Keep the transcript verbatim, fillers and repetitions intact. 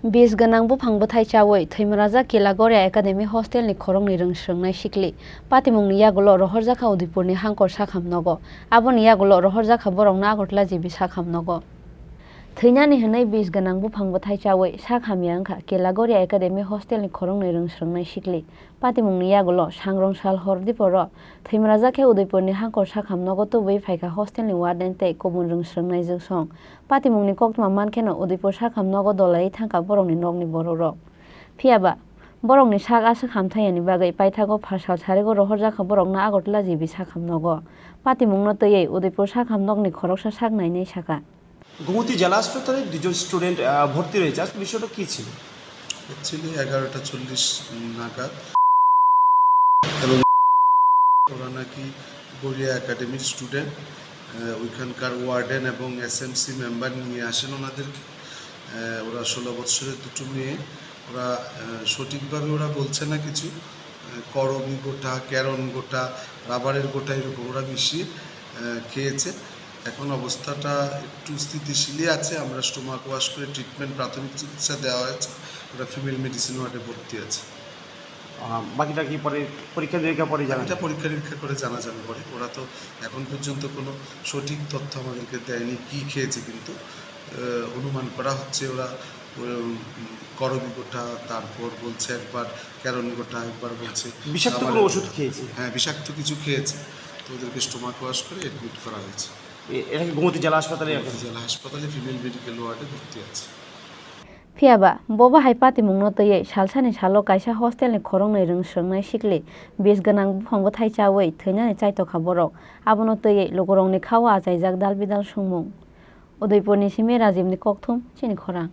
Bis gwnang buphang bwthai chawi thwimwrajak Kelagoria Academy hostel ni khoroknwi rwng swrwngnai sikli. Patimungni yagulo rohorjakha Udaipurni Hangkor Sakham nogo. Aboni yagulo rohorjakha borokno Agartala G B Sakham nogo. Thwinani hwnwi bis gwnang buphang bwthai chawi sak hamya wngkha Kelagoria Academy hostel ni khoroknwi rwng swrwngnai sikli. Patimungni yagulo sangrong sal hor diporo thwimwrajak khe Udaipurni Hangkor Sakham nogo tubui phaikha hostel ni warden tei kubun rwng swrwngnai jwksong. Patimungni koktwma mankheno Udaipur Sakham nogo dolaiwi thangkha borokni nokni borokrok. Phiyaba, borokni sak aswk hamthaiyani bagwi paithago pharsal sarigo rohorjakha borokno Agartala G B Sakham nogo. Patimungno twiwi Udaipur Sakham nokni khoroksa sak nainai sakha. Gomti জেলা হাসপাতালে দুজন স্টুডেন্ট, আহ, ভর্তি রয়েছে। আসলে বিষয়টা কি ছিল? অ্যাকচুয়ালি এগারোটা চল্লিশ নাগাদ এবং ওরা নাকি গড়িয়া একাডেমির স্টুডেন্ট, আহ, ওইখানকার ওয়ার্ডেন এবং এসএমসি মেম্বার নিয়ে আসেন ওনাদেরকে। আহ, ওরা ষোলো বছরের দুটো মেয়ে, ওরা, আহ, সঠিকভাবে ওরা বলছে না কিছু। আহ, করবি গোটা, ক্যারন গোটা, রাবারের গোটা এরকম ওরা মিশিয়ে, আহ, খেয়েছে। এখন অবস্থাটা একটু স্থিতিশীলই আছে। আমরা স্টোমাক ওয়াশ করে ট্রিটমেন্ট, প্রাথমিক চিকিৎসা দেওয়া হয়েছে। ওরা ফিমেল মেডিসিন ওয়ার্ডে ভর্তি আছে। আহ, বাকিটা কি পরে পরীক্ষা নিরীক্ষা পরে জানা এটা যাবে? পরীক্ষা নিরীক্ষা করে জানা যাবে পরে। ওরা তো এখন পর্যন্ত কোনো সঠিক তথ্য আমাদেরকে দেয়নি, কি খেয়েছে, কিন্তু, আহ, অনুমান করা হচ্ছে ওরা, উম, করবি গোটা, তারপর বলছে একবার ক্যারন গোটা, একবার বলছে বিষাক্ত আমার কোনো ওষুধ খেয়েছে? হ্যাঁ, বিষাক্ত কিছু খেয়েছে। তো ওদেরকে স্টোমাক ওয়াশ করে অ্যাডমিট করা হয়েছে। এ-, এটা কি গোমতী জেলা হাসপাতালে? গোমতী জেলা হাসপাতালে ফিমেল মেডিকেল ওয়ার্ডে ভর্তি আছে। Phiyaba, bobo hai patimungno twiwi salsani salo kaisa hostelni khoroknwi rwng swrwngnai sikli bis gwnang buphang bwthai chawi thwinani chaitokha borok. Abono twiwi lukurokni khao achaijak dal bidal swngmung. Udaipurni simi Rajibni kokthum, chini khorang.